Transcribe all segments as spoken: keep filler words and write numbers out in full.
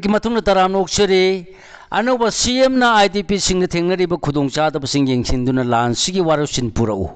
ꯃꯇꯨꯡꯗ ꯇꯔꯥꯝꯅ ꯑꯣꯛꯆꯔꯤ꯫ ꯑꯅꯧꯕ ꯁꯤ ꯑꯦꯝꯅ ꯑꯥꯏ ꯗꯤ ꯄꯤꯁꯤꯡꯅ ꯊꯦꯡꯅꯔꯤꯕ ꯈꯨꯗꯣꯡꯆꯥꯗꯕꯁꯤꯡ ꯌꯦꯡꯁꯤꯟꯗꯨꯅ ꯂꯥꯟꯁꯤꯒꯤ ꯋꯥꯔꯣꯏꯁꯤꯟ ꯄꯨꯔꯛꯎ꯫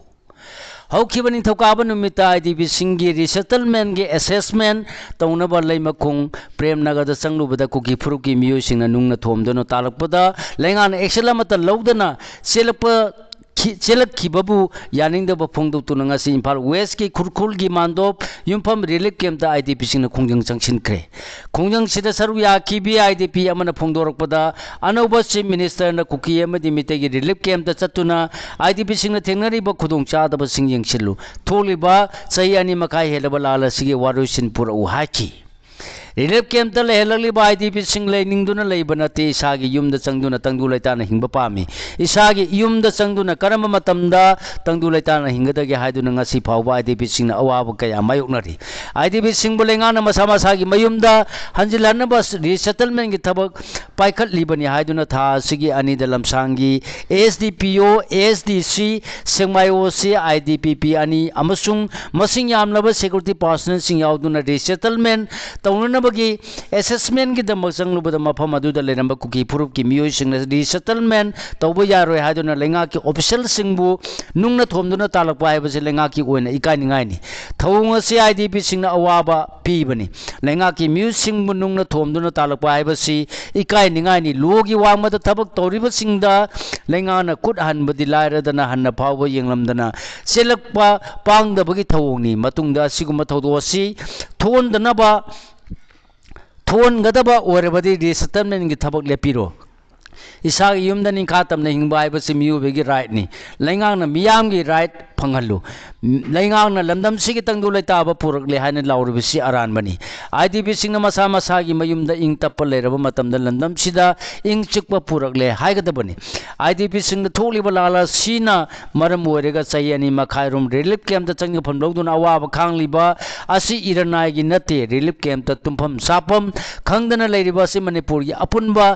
ꯍꯧꯈꯤꯕ ꯅꯤꯡꯊꯧꯀꯥꯕ ꯅꯨꯃꯤꯠꯇ ꯑꯥꯏ ꯗꯤ ꯄꯤꯁꯤꯡꯒꯤ ꯔꯤꯁꯦꯇꯜꯃꯦꯟꯒꯤ ꯑꯦꯁꯦꯁꯃꯦꯟ ꯇꯧꯅꯕ ꯂꯩꯃꯈꯣꯡ ꯄ꯭ꯔꯦꯝꯅꯒꯔꯗ ꯆꯪꯂꯨꯕꯗ ꯀꯨꯀꯤ ꯐꯨꯔꯨꯞꯀꯤ ꯃꯤꯑꯣꯏꯁꯤꯡꯅ ꯅꯨꯡꯅ ꯊꯣꯝꯗꯨꯅ ꯇꯥꯜꯂꯛꯄꯗ ꯂꯩꯉꯥꯛꯅ ꯑꯦꯛꯁꯟ ꯑꯃꯠꯇ ꯂꯧꯗꯅ ꯆꯦꯜꯂꯛꯄ ꯈꯤ-, ꯆꯦꯜꯂꯛꯈꯤꯕꯕꯨ ꯌꯥꯅꯤꯡꯗꯕ ꯐꯣꯡꯗꯣꯛꯇꯨꯅ ꯉꯁꯤ ꯏꯝꯐꯥꯜ ꯋꯦꯁꯀꯤ ꯈꯨꯔꯈꯨꯜꯒꯤ ꯃꯥꯟꯗꯣꯞ ꯌꯨꯝꯐꯝ ꯔꯤꯂꯤꯐ ꯀꯦꯝꯞꯇ ꯑꯥꯏ ꯗꯤ ꯄꯤꯁꯤꯡꯅ ꯈꯣꯡꯖꯪ ꯆꯪꯁꯤꯟꯈ꯭ꯔꯦ꯫ ꯈꯣꯡꯖꯪꯁꯤꯗ ꯁꯔꯨꯛ ꯌꯥꯈꯤꯕꯤ ꯑꯥꯏ ꯗꯤ ꯄꯤ ꯑꯃꯅ ꯐꯣꯡꯗꯣꯔꯛꯄꯗ, ꯑꯅꯧꯕ ꯆꯤꯐ ꯃꯤꯅꯤꯁꯇꯔꯅ ꯀꯨꯀꯤ ꯑꯃꯗꯤ ꯃꯤꯇꯩꯒꯤ ꯔꯤꯂꯤꯐ ꯀꯦꯝꯞꯇ ꯆꯠꯇꯨꯅ ꯑꯥꯏ ꯗꯤ ꯄꯤꯁꯤꯡꯅ ꯊꯦꯡꯅꯔꯤꯕ ꯈꯨꯗꯣꯡꯆꯥꯗꯕꯁꯤꯡ ꯌꯦꯡꯁꯤꯜꯂꯨ꯫ ꯊꯣꯛꯂꯤꯕ ꯆꯍꯤ ꯑꯅꯤ ꯃꯈꯥꯏ ꯍꯦꯜꯂꯕ ꯂꯥꯜ ꯑꯁꯤꯒꯤ ꯋꯥꯔꯣꯏꯁꯤꯟ ꯄꯨꯔꯛꯎ ꯍꯥꯏꯈꯤ꯫ ꯔꯤꯂꯤꯐ ꯀꯦꯝꯞꯇ ꯂꯩꯍꯜꯂꯛꯂꯤꯕ ꯑꯥꯏ ꯗꯤ ꯄꯤꯁꯤꯡ ꯂꯩꯅꯤꯡꯗꯨꯅ ꯂꯩꯕ ꯅꯠꯇꯦ, ꯏꯁꯥꯒꯤ ꯌꯨꯝꯗ ꯆꯪꯗꯨꯅ ꯇꯪꯗꯨ ꯂꯩꯇꯥꯅ ꯍꯤꯡꯕ ꯄꯥꯝꯃꯤ꯫ ꯏꯁꯥꯒꯤ ꯌꯨꯝꯗ ꯆꯪꯗꯨꯅ ꯀꯔꯝꯕ ꯃꯇꯝꯗ ꯇꯪꯗꯨ ꯂꯩꯇꯥꯅ ꯍꯤꯡꯒꯗꯒꯦ ꯍꯥꯏꯗꯨꯅ ꯉꯁꯤ ꯐꯥꯎꯕ ꯑꯥꯏ ꯗꯤ ꯄꯤꯁꯤꯡꯅ ꯑꯋꯥꯕ ꯀꯌꯥ ꯃꯥꯌꯣꯛꯅꯔꯤ꯫ ꯑꯥꯏ ꯗꯤ ꯄꯤꯁꯤꯡꯕꯨ ꯂꯩꯉꯥꯛꯅ ꯃꯁꯥ ꯃꯁꯥꯒꯤ ꯃꯌꯨꯝꯗ ꯍꯟꯖꯤꯜꯍꯟꯅꯕ ꯔꯤꯁꯦꯇꯜꯃꯦꯟꯒꯤ ꯊꯕꯛ ꯄꯥꯏꯈꯠꯂꯤꯕꯅꯤ ꯍꯥꯏꯗꯨꯅ ꯊꯥ ꯑꯁꯤꯒꯤ ꯑꯅꯤꯗ ꯂꯝꯁꯥꯡꯒꯤ ꯑꯦꯁ ꯗꯤ ꯄꯤ ꯑꯣ, ꯑꯦꯁ ꯗꯤ ꯁꯤ, ꯁꯦꯛꯃꯥꯏ ꯑꯣ ꯁꯤ, ꯑꯥꯏ ꯗꯤ ꯄꯤ ꯄꯤ ꯑꯅꯤ ꯑꯃꯁꯨꯡ ꯃꯁꯤꯡ ꯌꯥꯝꯂꯕ ꯁꯦꯀ꯭ꯌꯨꯔꯤꯇꯤ ꯄꯥꯔꯁꯅꯦꯜꯁꯤꯡ ꯌꯥꯎꯗꯨꯅ ꯔꯤꯁꯦꯇꯜꯃꯦꯟ ꯇꯧꯅꯅꯕꯒꯤ ꯑꯦꯁꯦꯁꯃꯦꯟꯒꯤꯗꯃꯛ ꯆꯪꯂꯨꯕꯗ ꯃꯐꯝ ꯑꯗꯨꯗ ꯂꯩꯔꯝꯕ ꯀꯨꯀꯤ ꯐꯨꯔꯨꯞꯀꯤ ꯃꯤꯑꯣꯏꯁꯤꯡꯅ ꯔꯤꯁꯦꯇꯜꯃꯦꯟ ꯇꯧꯕ ꯌꯥꯔꯣꯏ ꯍꯥꯏꯗꯨꯅ ꯂꯩꯉꯥꯛꯀꯤ ꯑꯣꯐꯤꯁꯦꯜꯁꯤꯡꯕꯨ ꯅꯨꯡꯅ ꯊꯣꯝꯗꯨꯅ ꯇꯥꯜꯂꯛꯄ ꯍꯥꯏꯕꯁꯤ ꯂꯩꯉꯥꯛꯀꯤ ꯑꯣꯏꯅ ꯏꯀꯥꯏꯅꯤꯡꯉꯥꯏꯅꯤ꯫ ꯊꯧꯑꯣꯡ ꯑꯁꯤ ꯑꯥꯏ ꯗꯤ ꯄꯤꯁꯤꯡꯅ ꯑꯋꯥꯕ ꯄꯤꯕꯅꯤ꯫ ꯂꯩꯉꯥꯛꯀꯤ ꯃꯤꯑꯣꯏꯁꯤꯡꯕꯨ ꯅꯨꯡꯅ ꯊꯣꯝꯗꯨꯅ ꯇꯥꯜꯂꯛꯄ ꯍꯥꯏꯕꯁꯤ ꯏꯀꯥꯏꯅꯤꯡꯉꯥꯏꯅꯤ꯫ ꯂꯣꯒꯤ ꯋꯥꯡꯃꯗ ꯊꯕꯛ ꯇꯧꯔꯤꯕꯁꯤꯡꯗ ꯂꯩꯉꯥꯛꯅ ꯈꯨꯠ ꯍꯟꯕꯗꯤ ꯂꯥꯏꯔꯗꯅ ꯍꯟꯅ ꯐꯥꯎꯕ ꯌꯦꯡꯂꯝꯗꯅ ꯆꯦꯜꯂꯛꯄ ꯄꯥꯡꯗꯕꯒꯤ ꯊꯧꯑꯣꯡꯅꯤ꯫ ꯃꯇꯨꯡꯗ ꯑꯁꯤꯒꯨꯝꯕ ꯊꯧꯗꯣꯛ ꯑꯁꯤ ꯊꯣꯛꯍꯟꯗꯅꯕ, ꯊꯣꯛꯍꯟꯒꯗꯕ ꯑꯣꯏꯔꯕꯗꯤ ꯔꯤꯁꯦꯇꯜꯃꯦꯟꯒꯤ ꯊꯕꯛ ꯂꯦꯞꯄꯤꯔꯣ꯫ ꯏꯁꯥꯒꯤ ꯌꯨꯝꯗ ꯅꯤꯡꯈꯥ ꯇꯝꯅ ꯍꯤꯡꯕ ꯍꯥꯏꯕꯁꯤ ꯃꯤꯑꯣꯏꯕꯒꯤ ꯔꯥꯏꯠꯅꯤ꯫ ꯂꯩꯉꯥꯛꯅ ꯃꯤꯌꯥꯝꯒꯤ ꯔꯥꯏꯠ ꯐꯪꯍꯜꯂꯨ꯫ ꯂꯩꯉꯥꯛꯅ ꯂꯝꯗꯝꯁꯤꯒꯤ ꯇꯪꯗꯨ ꯂꯩꯇꯥꯕ ꯄꯨꯔꯛꯂꯦ ꯍꯥꯏꯅ ꯂꯥꯎꯔꯤꯕꯁꯤ ꯑꯔꯥꯟꯕꯅꯤ꯫ ꯑꯥꯏ ꯗꯤ ꯄꯤꯁꯤꯡꯅ ꯃꯁꯥ ꯃꯁꯥꯒꯤ ꯃꯌꯨꯝꯗ ꯏꯪ ꯇꯞꯄ ꯂꯩꯔꯕ ꯃꯇꯝꯗ ꯂꯝꯗꯝꯁꯤꯗ ꯏꯪ ꯆꯤꯛꯄ ꯄꯨꯔꯛꯂꯦ ꯍꯥꯏꯒꯗꯕꯅꯤ꯫ ꯑꯥꯏ ꯗꯤ ꯄꯤꯁꯤꯡꯗ ꯊꯣꯛꯂꯤꯕ ꯂꯥꯜ ꯑꯁꯤꯅ ꯃꯔꯝ ꯑꯣꯏꯔꯒ ꯆꯍꯤ ꯑꯅꯤ ꯃꯈꯥꯏꯔꯣꯝ ꯔꯤꯂꯤꯐ ꯀꯦꯝꯞꯇ ꯆꯪꯖꯐꯝ ꯂꯧꯗꯨꯅ ꯑꯋꯥꯕ ꯈꯥꯡꯂꯤꯕ ꯑꯁꯤ ꯏꯔꯅꯥꯏꯒꯤ ꯅꯠꯇꯦ꯫ ꯔꯤꯂꯤꯐ ꯀꯦꯝꯞꯇ ꯇꯨꯝꯐꯝ ꯆꯥꯐꯝ ꯈꯪꯗꯅ ꯂꯩꯔꯤꯕ ꯑꯁꯤ ꯃꯅꯤꯄꯨꯔꯒꯤ ꯑꯄꯨꯟꯕ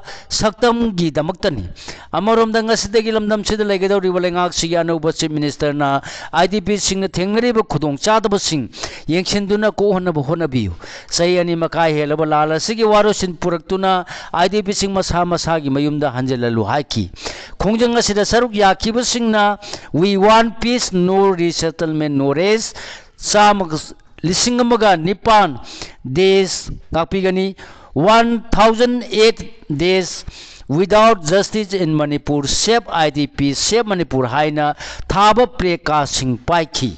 ꯁꯛꯇꯝꯒꯤꯗꯃꯛꯇꯅꯤ꯫ ꯑꯃꯔꯣꯝꯗ ꯉꯁꯤꯗꯒꯤ ꯂꯝꯗꯝꯁꯤꯗ ꯂꯩꯒꯗꯧꯔꯤꯕ ꯂꯩꯉꯥꯛꯁꯤꯒꯤ ꯑꯅꯧꯕ ꯆꯤꯐ ꯃꯤꯅꯤꯁꯇꯔꯅ IDPꯁꯤꯡꯅ ꯊꯦꯡꯅꯔꯤꯕ ꯈꯨꯗꯣꯡꯆꯥꯗꯕꯁꯤꯡ ꯌꯦꯡꯁꯤꯟꯗꯨꯅ ꯀꯣꯛꯍꯟꯅꯕ ꯍꯣꯠꯅꯕꯤꯌꯨ꯫ ꯆꯍꯤ ꯑꯅꯤ ꯃꯈꯥꯏ ꯍꯦꯜꯂꯕ ꯂꯥꯜ ꯑꯁꯤꯒꯤ ꯋꯥꯔꯣꯏꯁꯤꯟ ꯄꯨꯔꯛꯇꯨꯅ IDPꯁꯤꯡ ꯃꯁꯥ ꯃꯁꯥꯒꯤ ꯃꯌꯨꯝꯗ ꯍꯟꯖꯤꯜꯍꯜꯂꯨ ꯍꯥꯏꯈꯤ꯫ ꯈꯣꯡꯖꯪ ꯑꯁꯤꯗ ꯁꯔꯨꯛ ꯌꯥꯈꯤꯕꯁꯤꯡꯅ "We want peace, no resettlement, no rest", ꯆꯥꯝꯃꯒ, ꯂꯤꯁꯤꯡ ꯑꯃꯒ ꯅꯤꯄꯥꯟ days ꯉꯥꯛꯄꯤꯒꯅꯤ, "One thousand eight days without justice in Manipur, Save IDP, Save Manipur" ꯍꯥꯏꯅ ꯊꯥꯕ placardꯁꯤꯡ ꯄꯥꯏꯈꯤ꯫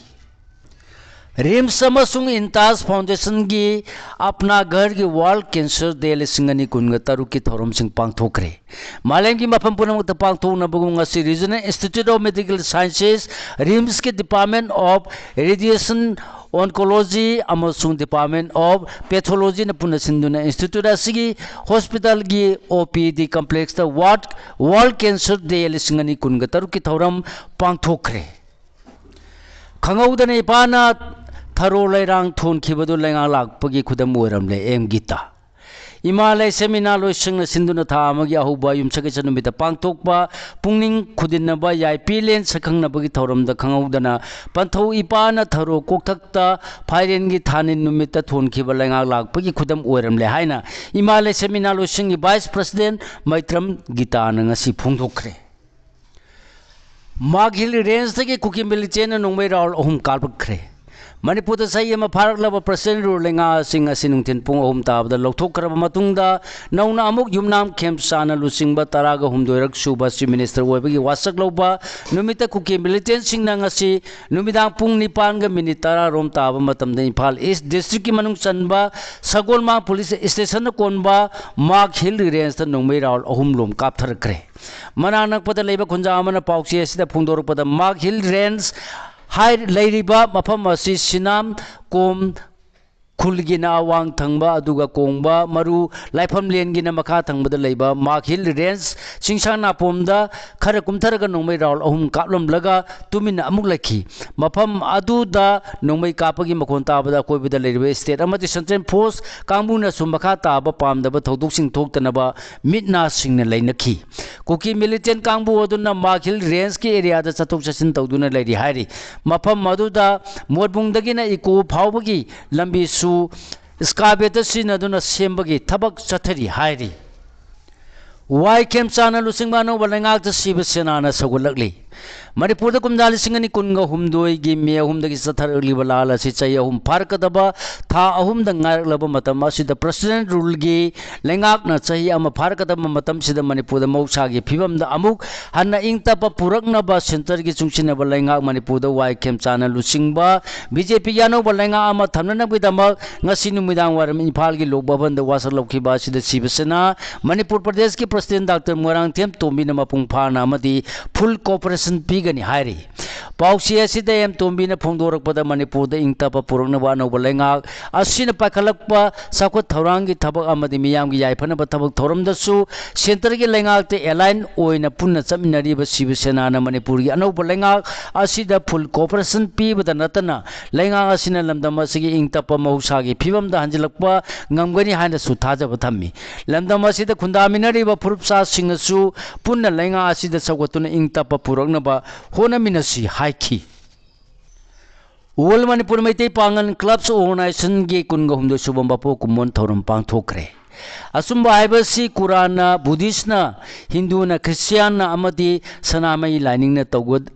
RIMS ꯑꯃꯁꯨꯡ INTAS Foundationꯒꯤ "ꯑꯞꯅꯥ ꯘꯔꯒꯤ" World Cancer Day ꯂꯤꯁꯤꯡ ꯑꯅꯤ ꯀꯨꯟꯒ ꯇꯔꯨꯛꯀꯤ ꯊꯧꯔꯝꯁꯤꯡ ꯄꯥꯡꯊꯣꯛꯈ꯭ꯔꯦ꯫ ꯃꯥꯂꯦꯝꯒꯤ ꯃꯐꯝ ꯄꯨꯝꯅꯃꯛꯇ ꯄꯥꯡꯊꯣꯛꯅꯕꯒꯨꯝ ꯉꯁꯤ Regional Institute of Medical Sciences, RIMSꯀꯤ Department of Radiation Oncology ꯑꯃꯁꯨꯡ Department of Pathologyꯅ ꯄꯨꯟꯅ ꯁꯤꯟꯗꯨꯅ institute ꯑꯁꯤꯒꯤ hospitalꯒꯤ OPD complexꯇ World, World Cancer Day ꯂꯤꯁꯤꯡ ꯑꯅꯤ ꯀꯨꯟꯒ ꯇꯔꯨꯛꯀꯤ ꯊꯧꯔꯝ ꯄꯥꯡꯊꯣꯛꯈ꯭ꯔꯦ꯫ ꯈꯪꯍꯧꯗꯅ ꯏꯄꯥꯅ ꯊꯔꯣ ꯂꯩꯔꯥꯡ ꯊꯣꯟꯈꯤꯕꯗꯨ ꯂꯩꯉꯥꯛ ꯂꯥꯛꯄꯒꯤ ꯈꯨꯗꯝ ꯑꯣꯏꯔꯝꯂꯦ꯫ M guitar. ꯏꯃꯥ ꯂꯩꯁꯦꯝ ꯏꯅꯥꯂꯣꯏꯁꯤꯡꯅ ꯁꯤꯟꯗꯨꯅ ꯊꯥ ꯑꯃꯒꯤ ꯑꯍꯧꯕ ꯌꯨꯝꯁꯀꯩꯁ ꯅꯨꯃꯤꯠꯇ ꯄꯥꯡꯊꯣꯛꯄ ꯄꯨꯛꯅꯤꯡ ꯈꯨꯗꯤꯟꯅꯕ ꯌꯥꯏꯄꯤꯂꯦꯟ ꯁꯛꯈꯪꯅꯕꯒꯤ ꯊꯧꯔꯝꯗ ꯈꯪꯍꯧꯗꯅ ꯄꯟꯊꯧ ꯏꯄꯥꯅ ꯊꯔꯣ ꯀꯣꯛꯊꯛꯇ ꯐꯥꯏꯔꯦꯟꯒꯤ ꯊꯥꯅꯤꯟ ꯅꯨꯃꯤꯠꯇ ꯊꯣꯟꯈꯤꯕ ꯂꯩꯉꯥꯛ ꯂꯥꯛꯄꯒꯤ ꯈꯨꯗꯝ ꯑꯣꯏꯔꯝꯂꯦ ꯍꯥꯏꯅ ꯏꯃꯥ ꯂꯩꯁꯦꯝ ꯏꯅꯥꯂꯣꯏꯁꯤꯡꯒꯤ Vice President ꯃꯩꯇ꯭ꯔꯝ ꯒꯤꯇꯥꯅ ꯉꯁꯤ ꯐꯣꯡꯗꯣꯛꯈ꯭ꯔꯦ꯫ ꯃꯥꯒ ꯍꯤꯜ ꯔꯦꯟꯖꯇꯒꯤ ꯀꯨꯀꯤ ꯃꯤꯂꯤꯇꯦꯟꯅ ꯅꯣꯡꯃꯩ ꯔꯥꯎꯟ ꯑꯍꯨꯝ ꯀꯥꯞꯂꯛꯈ꯭ꯔꯦ꯫ ꯃꯅꯤꯄꯨꯔꯗ ꯆꯍꯤ ꯑꯃ ꯐꯥꯔꯛꯂꯕ ꯄ꯭ꯔꯁꯤꯗꯦꯟ ꯔꯨꯜ ꯂꯩꯉꯥꯛ ꯑꯁꯤ ꯉꯁꯤ ꯅꯨꯡꯊꯤꯜ ꯄꯨꯡ ꯑꯍꯨꯝ ꯇꯥꯕꯗ ꯂꯧꯊꯣꯛꯈ꯭ꯔꯕ ꯃꯇꯨꯡꯗ ꯅꯧꯅ ꯑꯃꯨꯛ ꯌꯨꯝꯅꯥꯝ ꯈꯦꯝꯆꯥꯟꯅ ꯂꯨꯆꯤꯡꯕ ꯇꯔꯥꯒ ꯍꯨꯝꯗꯣꯏꯔꯛ ꯁꯨꯕ ꯆꯤꯐ ꯃꯤꯅꯤꯁꯇꯔ ꯑꯣꯏꯕꯒꯤ ꯋꯥꯁꯛ ꯂꯧꯕ ꯅꯨꯃꯤꯠꯇ ꯀꯨꯀꯤ ꯃꯤꯂꯤꯇꯦꯟꯁꯤꯡꯅ ꯉꯁꯤ ꯅꯨꯃꯤꯗꯥꯡ ꯄꯨꯡ ꯅꯤꯄꯥꯟꯒ ꯃꯤꯅꯤꯠ ꯇꯔꯥ ꯔꯣꯝ ꯇꯥꯕ ꯃꯇꯝꯗ ꯏꯝꯐꯥꯜ ꯏꯁ ꯗꯤꯁꯇ꯭ꯔꯤꯛꯀꯤ ꯃꯅꯨꯡ ꯆꯟꯕ ꯁꯒꯣꯜꯃꯥꯡ ꯄꯨꯂꯤꯁ ꯁ꯭ꯇꯦꯁꯟꯅ ꯀꯣꯟꯕ ꯃꯥꯒ ꯍꯤꯜ ꯔꯦꯟꯖꯇ ꯅꯣꯡꯃꯩ ꯔꯥꯎꯟ ꯑꯍꯨꯝ ꯂꯣꯝ ꯀꯥꯞꯊꯔꯛꯈ꯭ꯔꯦ꯫ ꯃꯅꯥꯛ ꯅꯛꯄꯗ ꯂꯩꯕ ꯈꯨꯟꯖꯥ ꯑꯃꯅ ꯄꯥꯎꯆꯦ ꯑꯁꯤꯗ ꯐꯣꯡꯗꯣꯔꯛꯄꯗ ꯃꯥꯒ ꯍꯤꯜ ꯔꯦꯟꯖ ꯍꯥꯏ-, ꯂꯩꯔꯤꯕ ꯃꯐꯝ ꯑꯁꯤ ꯁꯤꯅꯥꯝ ꯀꯣꯝ ꯎꯈ꯭ꯔꯨꯜꯒꯤꯅ ꯑꯋꯥꯡ ꯊꯪꯕ, ꯑꯗꯨꯒ ꯀꯣꯡꯕ ꯃꯔꯨ ꯂꯥꯏꯐꯝꯂꯦꯟꯒꯤꯅ ꯃꯈꯥ ꯊꯪꯕꯗ ꯂꯩꯕ ꯃꯥꯒ ꯍꯤꯜ ꯔꯦꯟꯖ ꯆꯤꯡꯁꯥꯡ ꯅꯥꯄꯣꯝꯗ ꯈꯔ ꯀꯨꯝꯊꯔꯒ ꯅꯣꯡꯃꯩ ꯔꯥꯎꯟ ꯑꯍꯨꯝ ꯀꯥꯞꯂꯝꯂꯒ ꯇꯨꯃꯤꯟꯅ ꯑꯃꯨꯛ ꯂꯩꯈꯤ꯫ ꯃꯐꯝ ꯑꯗꯨꯗ ꯅꯣꯡꯃꯩ ꯀꯥꯞꯄꯒꯤ ꯃꯈꯣꯟ ꯇꯥꯕꯗ ꯑꯀꯣꯏꯕꯗ ꯂꯩꯔꯤꯕ ꯁ꯭ꯇꯦꯠ ꯑꯃꯗꯤ ꯁꯦꯟꯇ꯭ꯔꯦꯜ ꯐꯣꯔꯁ ꯀꯥꯡꯕꯨꯅꯁꯨ ꯃꯈꯥ ꯇꯥꯕ ꯄꯥꯝꯗꯕ ꯊꯧꯗꯣꯛꯁꯤꯡ ꯊꯣꯛꯇꯅꯕ ꯃꯤꯠ ꯅꯥ ꯁꯤꯡꯅ ꯂꯩꯅꯈꯤ꯫ ꯀꯨꯀꯤ ꯃꯤꯂꯤꯇꯦꯟ ꯀꯥꯡꯕꯨ ꯑꯗꯨꯅ ꯃꯥꯒ ꯍꯤꯜ ꯔꯦꯟꯖꯀꯤ ꯑꯦꯔꯤꯌꯥꯗ ꯆꯠꯊꯣꯛ ꯆꯠꯁꯤꯟ ꯇꯧꯗꯨꯅ ꯂꯩꯔꯤ ꯍꯥꯏꯔꯤ꯫ ꯃꯐꯝ ꯑꯗꯨꯗ ꯃꯣꯠꯕꯨꯡꯗꯒꯤꯅ ꯏꯀꯣ ꯐꯥꯎꯕꯒꯤ ꯂꯝꯕꯤꯁꯨ ꯏꯁꯀꯥꯕꯦꯇꯔ ꯁꯤꯖꯤꯟꯅꯗꯨꯅ ꯁꯦꯝꯕꯒꯤ ꯊꯕꯛ ꯆꯠꯊꯔꯤ ꯍꯥꯏꯔꯤ꯫ ꯋꯥꯏ ꯈꯦꯝꯆꯥꯟꯅ ꯂꯨꯆꯤꯡꯕ ꯑꯅꯧꯕ ꯂꯩꯉꯥꯛꯇ ꯁꯤꯕ ꯁꯦꯅꯥꯅ ꯁꯧꯒꯠꯂꯛꯂꯤ꯫ ꯃꯅꯤꯄꯨꯔꯗ ꯀꯨꯝꯖꯥ ꯂꯤꯁꯤꯡ ꯑꯅꯤ ꯀꯨꯟꯒ ꯍꯨꯝꯗꯣꯏꯒꯤ ꯃꯦ ꯑꯍꯨꯝꯗꯒꯤ ꯆꯠꯊꯔꯛꯂꯤꯕ ꯂꯥꯟ ꯑꯁꯤ ꯆꯍꯤ ꯑꯍꯨꯝ ꯐꯥꯔꯛꯀꯗꯕ ꯊꯥ ꯑꯍꯨꯝꯗ ꯉꯥꯏꯔꯛꯂꯕ ꯃꯇꯝ ꯑꯁꯤꯗ ꯄ꯭ꯔꯁꯤꯗꯦꯟ ꯔꯨꯜꯒꯤ ꯂꯩꯉꯥꯛꯅ ꯆꯍꯤ ꯑꯃ ꯐꯥꯔꯛꯀꯗꯕ ꯃꯇꯝꯁꯤꯗ ꯃꯅꯤꯄꯨꯔꯗ ꯃꯍꯧꯁꯥꯒꯤ ꯐꯤꯕꯝꯗ ꯑꯃꯨꯛ ꯍꯟꯅ ꯏꯪ ꯇꯞꯄ ꯄꯨꯔꯛꯅꯕ ꯁꯦꯟꯇꯔꯒꯤ ꯆꯨꯡꯁꯤꯟꯅꯕ ꯂꯩꯉꯥꯛ ꯃꯅꯤꯄꯨꯔꯗ ꯋꯥꯏ ꯈꯦꯝꯆꯥꯟꯅ ꯂꯨꯆꯤꯡꯕ ꯕꯤ ꯖꯦ ꯄꯤꯒꯤ ꯑꯅꯧꯕ ꯂꯩꯉꯥꯛ ꯑꯃ ꯊꯝꯅꯅꯕꯒꯤꯗꯃꯛ ꯉꯁꯤ ꯅꯨꯃꯤꯗꯥꯡ ꯋꯥꯏꯔꯝ ꯏꯝꯐꯥꯜꯒꯤ ꯂꯣꯛ ꯚꯕꯟꯗ ꯋꯥꯁꯛ ꯂꯧꯈꯤꯕ ꯑꯁꯤꯗ ꯁꯤꯕ ꯁꯦꯅꯥ ꯃꯅꯤꯄꯨꯔ ꯄ꯭ꯔꯗꯦꯁꯀꯤ ꯄ꯭ꯔꯁꯤꯗꯦꯟ ꯗꯥꯛꯇꯔ ꯃꯣꯏꯔꯥꯡꯊꯦꯝ ꯇꯣꯝꯕꯤꯅ ꯃꯄꯨꯡ ꯐꯥꯅ ꯑꯃꯗꯤ ꯐꯨꯜ ꯀꯣꯑꯣꯄꯔꯦꯁꯟ ꯄꯤꯒꯅꯤ ꯍꯥꯏꯔꯤ꯫ ꯄꯥꯎꯆꯦ ꯑꯁꯤꯗ ꯑꯦꯝ ꯇꯣꯝꯕꯤꯅ ꯐꯣꯡꯗꯣꯔꯛꯄꯗ ꯃꯅꯤꯄꯨꯔꯗ ꯏꯪ ꯇꯞꯄ ꯄꯨꯔꯛꯅꯕ ꯑꯅꯧꯕ ꯂꯩꯉꯥꯛ ꯑꯁꯤꯅ ꯄꯥꯏꯈꯠꯂꯛꯄ ꯆꯥꯎꯈꯠ ꯊꯧꯔꯥꯡꯒꯤ ꯊꯕꯛ ꯑꯃꯗꯤ ꯃꯤꯌꯥꯝꯒꯤ ꯌꯥꯏꯐꯅꯕ ꯊꯕꯛ ꯊꯧꯔꯝꯗꯁꯨ ꯁꯦꯟꯇꯔꯒꯤ ꯂꯩꯉꯥꯛꯇ ꯑꯦꯂꯥꯏꯟ ꯑꯣꯏꯅ ꯄꯨꯟꯅ ꯆꯠꯃꯤꯟꯅꯔꯤꯕ ꯁꯤꯕ ꯁꯦꯅꯥꯅ ꯃꯅꯤꯄꯨꯔꯒꯤ ꯑꯅꯧꯕ ꯂꯩꯉꯥꯛ ꯑꯁꯤꯗ ꯐꯨꯜ ꯀꯣꯑꯣꯄꯔꯦꯁꯟ ꯄꯤꯕꯗ ꯅꯠꯇꯅ ꯂꯩꯉꯥꯛ ꯑꯁꯤꯅ ꯂꯝꯗꯝ ꯑꯁꯤꯒꯤ ꯏꯪ ꯇꯞꯄ ꯃꯍꯧꯁꯥꯒꯤ ꯐꯤꯕꯝꯗ ꯍꯟꯖꯤꯜꯂꯛꯄ ꯉꯝꯒꯅꯤ ꯍꯥꯏꯅꯁꯨ ꯊꯥꯖꯕ ꯊꯝꯃꯤ꯫ ꯂꯝꯗꯝ ꯑꯁꯤꯗ ꯈꯨꯟꯗꯥꯃꯤꯟꯅꯔꯤꯕ ꯐꯨꯔꯨꯞ ꯆꯥꯁꯤꯡꯅꯁꯨ ꯄꯨꯟꯅ ꯂꯩꯉꯥꯛ ꯑꯁꯤꯗ ꯁꯧꯒꯠꯇꯨꯅ ꯏꯪ ꯇꯞꯄ ꯄꯨꯔꯛꯅꯕ ꯍꯣꯠꯅꯃꯤꯟꯅꯁꯤ ꯍꯥꯏꯈꯤ꯫ ꯋꯥꯔꯜ ꯃꯅꯤꯄꯨꯔ ꯃꯩꯇꯩ ꯄꯥꯉꯜ ꯀ꯭ꯂꯕꯁ ꯑꯣꯔꯒꯅꯥꯏꯖꯦꯁꯟꯒꯤ ꯀꯨꯟꯒ ꯍꯨꯝꯗꯣꯏ ꯁꯨꯕ ꯃꯄꯣꯛ ꯀꯨꯝꯑꯣꯟ ꯊꯧꯔꯝ ꯄꯥꯡꯊꯣꯛꯈ꯭ꯔꯦ꯫ ꯑꯆꯨꯝꯕ ꯍꯥꯏꯕꯁꯤ ꯀꯨꯔꯥꯟꯅ, ꯕꯨꯙꯤꯁꯅ, ꯍꯤꯟꯗꯨꯅ, ꯈ꯭ꯔꯤꯁꯇꯤꯌꯥꯟꯅ ꯑꯃꯗꯤ ꯁꯅꯥꯃꯍꯤ ꯂꯥꯏꯅꯤꯡꯅ ꯇꯧꯒ-,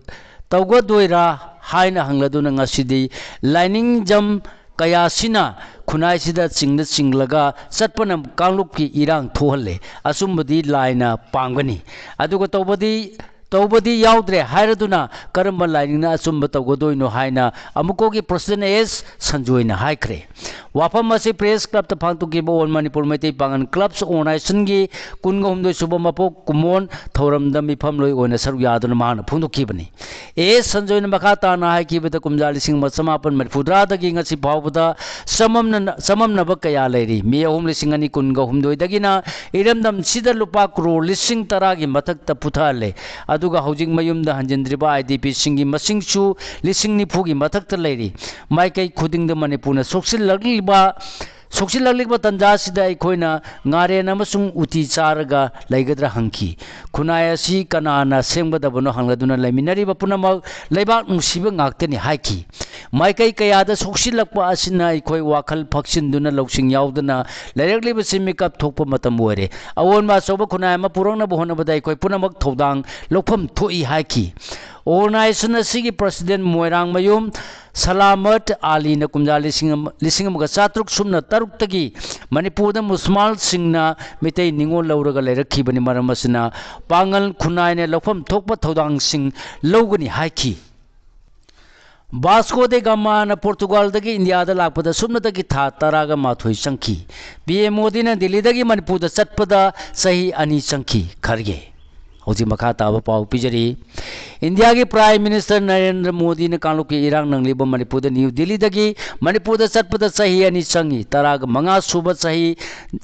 ꯇꯧꯒꯗꯣꯏꯔꯥ ꯍꯥꯏꯅ ꯍꯪꯂꯗꯨꯅ ꯉꯁꯤꯗꯤ ꯂꯥꯏꯅꯤꯡꯖꯝ ꯀꯌꯥꯁꯤꯅ ꯈꯨꯟꯅꯥꯏꯁꯤꯗ ꯆꯤꯡꯗ ꯆꯤꯡꯂꯒ ꯆꯠꯄꯅ ꯀꯥꯡꯂꯨꯞꯀꯤ ꯏꯔꯥꯡ ꯊꯣꯛꯍꯜꯂꯦ꯫ ꯑꯆꯨꯝꯕꯗꯤ ꯂꯥꯏꯅ ꯄꯥꯝꯒꯅꯤ꯫ ꯑꯗꯨꯒ ꯇꯧꯕꯗꯤ ꯇꯧꯕꯗꯤ ꯌꯥꯎꯗ꯭ꯔꯦ ꯍꯥꯏꯔꯗꯨꯅ ꯀꯔꯝꯕ ꯂꯥꯏꯅꯤꯡꯅ ꯑꯆꯨꯝꯕ ꯇꯧꯒꯗꯣꯏꯅꯣ ꯍꯥꯏꯅ ꯑꯃꯨꯛꯀꯣꯒꯤ ꯄ꯭ꯔꯁꯤꯗꯦꯟ ꯑꯦꯁ ꯁꯟꯖꯣꯏꯅ ꯍꯥꯏꯈ꯭ꯔꯦ꯫ ꯋꯥꯐꯝ ꯑꯁꯤ ꯄ꯭ꯔꯦꯁ ꯀ꯭ꯂꯕꯇ ꯄꯥꯡꯊꯣꯛꯈꯤꯕ ꯑꯣꯜ ꯃꯅꯤꯄꯨꯔ ꯃꯩꯇꯩ ꯄꯥꯉꯜ ꯀ꯭ꯂꯕꯁ ꯑꯣꯔꯒꯅꯥꯏꯖꯦꯁꯟꯒꯤ ꯀꯨꯟꯒ ꯍꯨꯝꯗꯣꯏ ꯁꯨꯕ ꯃꯄꯣꯛ ꯀꯨꯝꯑꯣꯟ ꯊꯧꯔꯝꯗ ꯃꯤꯐꯝꯂꯣꯏ ꯑꯣꯏꯅ ꯁꯔꯨꯛ ꯌꯥꯗꯨꯅ ꯃꯍꯥꯛꯅ ꯐꯣꯡꯗꯣꯛꯈꯤꯕꯅꯤ꯫ ꯑꯦ ꯑꯦꯁ ꯁꯟꯖꯣꯏꯅ ꯃꯈꯥ ꯇꯥꯅ ꯍꯥꯏꯈꯤꯕꯗ, ꯀꯨꯝꯖꯥ ꯂꯤꯁꯤꯡ ꯑꯃ ꯆꯃꯥꯄꯟ ꯃꯔꯤꯐꯨꯇꯔꯥꯗꯒꯤ ꯉꯁꯤ ꯐꯥꯎꯕꯗ ꯆꯃꯝꯅ-, ꯆꯃꯝꯅꯕ ꯀꯌꯥ ꯂꯩꯔꯤ꯫ ꯃꯤ ꯑꯍꯨꯝ ꯂꯤꯁꯤꯡ ꯑꯅꯤ ꯀꯨꯟꯒ ꯍꯨꯝꯗꯣꯏꯗꯒꯤꯅ ꯏꯔꯝꯗꯝꯁꯤꯗ ꯂꯨꯄꯥ ꯀ꯭ꯔꯣꯔ ꯂꯤꯁꯤꯡ ꯇꯔꯥꯒꯤ ꯃꯊꯛꯇ ꯄꯨꯊꯍꯜꯂꯦ꯫ ꯑꯗꯨꯒ ꯍꯧꯖꯤꯛ ꯃꯌꯨꯝꯗ ꯍꯟꯖꯤꯟꯗ꯭ꯔꯤꯕ ꯑꯥꯏ ꯗꯤ ꯄꯤꯁꯤꯡꯒꯤ ꯃꯁꯤꯡꯁꯨ ꯂꯤꯁꯤꯡ ꯅꯤꯐꯨꯒꯤ ꯃꯊꯛꯇ ꯂꯩꯔꯤ꯫ ꯃꯥꯏꯀꯩ ꯈꯨꯗꯤꯡꯗ ꯃꯅꯤꯄꯨꯔꯅ ꯁꯣꯛꯆꯤꯜꯂꯛꯂꯤꯕ, ꯁꯣꯛꯆꯤꯜꯂꯛꯂꯤꯕ ꯇꯥꯟꯖꯥꯁꯤꯗ ꯑꯩꯈꯣꯏꯅ ꯉꯥꯔꯦꯟ ꯑꯃꯁꯨꯡ ꯎꯇꯤ ꯆꯥꯔꯒ ꯂꯩꯒꯗ꯭ꯔꯥ ꯍꯪꯈꯤ꯫ ꯈꯨꯟꯅꯥꯏ ꯑꯁꯤ ꯀꯅꯥꯅ ꯁꯦꯝꯒꯗꯕꯅꯣ ꯍꯪꯂꯗꯨꯅ ꯂꯩꯃꯤꯟꯅꯔꯤꯕ ꯄꯨꯝꯅꯃꯛ ꯂꯩꯕꯥꯛ ꯅꯨꯡꯁꯤꯕ ꯉꯥꯛꯇꯅꯤ ꯍꯥꯏꯈꯤ꯫ ꯃꯥꯏꯀꯩ ꯀꯌꯥꯗ ꯁꯣꯛꯆꯤꯜꯂꯛꯄ ꯑꯁꯤꯅ ꯑꯩꯈꯣꯏ ꯋꯥꯈꯜ ꯐꯛꯆꯤꯟꯗꯨꯅ ꯂꯧꯁꯤꯡ ꯌꯥꯎꯗꯅ ꯂꯩꯔꯛꯂꯤꯕꯁꯤ ꯃꯤꯀꯞ ꯊꯣꯛꯄ ꯃꯇꯝ ꯑꯣꯏꯔꯦ꯫ ꯑꯑꯣꯟꯕ ꯑꯆꯧꯕ ꯈꯨꯟꯅꯥꯏ ꯑꯃ ꯄꯨꯔꯛꯅꯕ ꯍꯣꯠꯅꯕꯗ ꯑꯩꯈꯣꯏ ꯄꯨꯝꯅꯃꯛ ꯊꯧꯗꯥꯡ ꯂꯧꯐꯝ ꯊꯣꯛꯏ ꯍꯥꯏꯈꯤ꯫ ꯑꯣꯔꯒꯅꯥꯏꯖꯦꯁꯟ ꯑꯁꯤꯒꯤ ꯄ꯭ꯔꯁꯤꯗꯦꯟ ꯃꯣꯏꯔꯥꯡꯃꯌꯨꯝ ꯁꯂꯥꯃꯠ ꯑꯥꯂꯤꯅ ꯀꯨꯝꯖꯥ ꯂꯤꯁꯤꯡ ꯑꯃ, ꯂꯤꯁꯤꯡ ꯑꯃꯒ ꯆꯥꯇ꯭ꯔꯨꯛ ꯁꯨꯞꯅ ꯇꯔꯨꯛꯇꯒꯤ ꯃꯅꯤꯄꯨꯔꯗ ꯃꯨꯁꯃꯥꯜꯁꯤꯡꯅ ꯃꯤꯇꯩ ꯅꯤꯉꯣꯜ ꯂꯧꯔꯒ ꯂꯩꯔꯛꯈꯤꯕꯅꯤ꯫ ꯃꯔꯝ ꯑꯁꯤꯅ ꯄꯥꯉꯜ ꯈꯨꯟꯅꯥꯏꯅ ꯂꯧꯐꯝ ꯊꯣꯛꯄ ꯊꯧꯗꯥꯡꯁꯤꯡ ꯂꯧꯒꯅꯤ ꯍꯥꯏꯈꯤ꯫ ꯕꯥꯁꯀꯣ ꯗꯦ ꯒꯥꯃꯥꯅ ꯄꯣꯔꯇꯨꯒꯥꯜꯗꯒꯤ ꯏꯟꯗꯤꯌꯥꯗ ꯂꯥꯛꯄꯗ ꯁꯨꯞꯅꯇꯒꯤ ꯊꯥ ꯇꯔꯥꯒ ꯃꯥꯊꯣꯏ ꯆꯪꯈꯤ꯫ ꯄꯤ ꯑꯦꯝ ꯃꯣꯗꯤꯅ ꯗꯤꯜꯂꯤꯗꯒꯤ ꯃꯅꯤꯄꯨꯔꯗ ꯆꯠꯄꯗ ꯆꯍꯤ ꯑꯅꯤ ꯆꯪꯈꯤ꯫ ꯈꯔꯒꯦ꯫ ꯍꯧꯖꯤꯛ ꯃꯈꯥ ꯇꯥꯕ ꯄꯥꯎ ꯄꯤꯖꯔꯤ꯫ ꯏꯟꯗꯤꯌꯥꯒꯤ ꯄ꯭ꯔꯥꯏꯝ ꯃꯤꯅꯤꯁꯇꯔ ꯅꯔꯦꯟꯗ꯭ꯔ ꯃꯣꯗꯤꯅ ꯀꯥꯡꯂꯨꯞꯀꯤ ꯏꯔꯥꯡ ꯅꯪꯂꯤꯕ ꯃꯅꯤꯄꯨꯔꯗ ꯅ꯭ꯌꯨ ꯗꯤꯜꯂꯤꯗꯒꯤ ꯃꯅꯤꯄꯨꯔꯗ ꯆꯠꯄꯗ ꯆꯍꯤ ꯑꯅꯤ ꯆꯪꯉꯤ꯫ ꯇꯔꯥꯒ ꯃꯉꯥ ꯁꯨꯕ ꯆꯍꯤ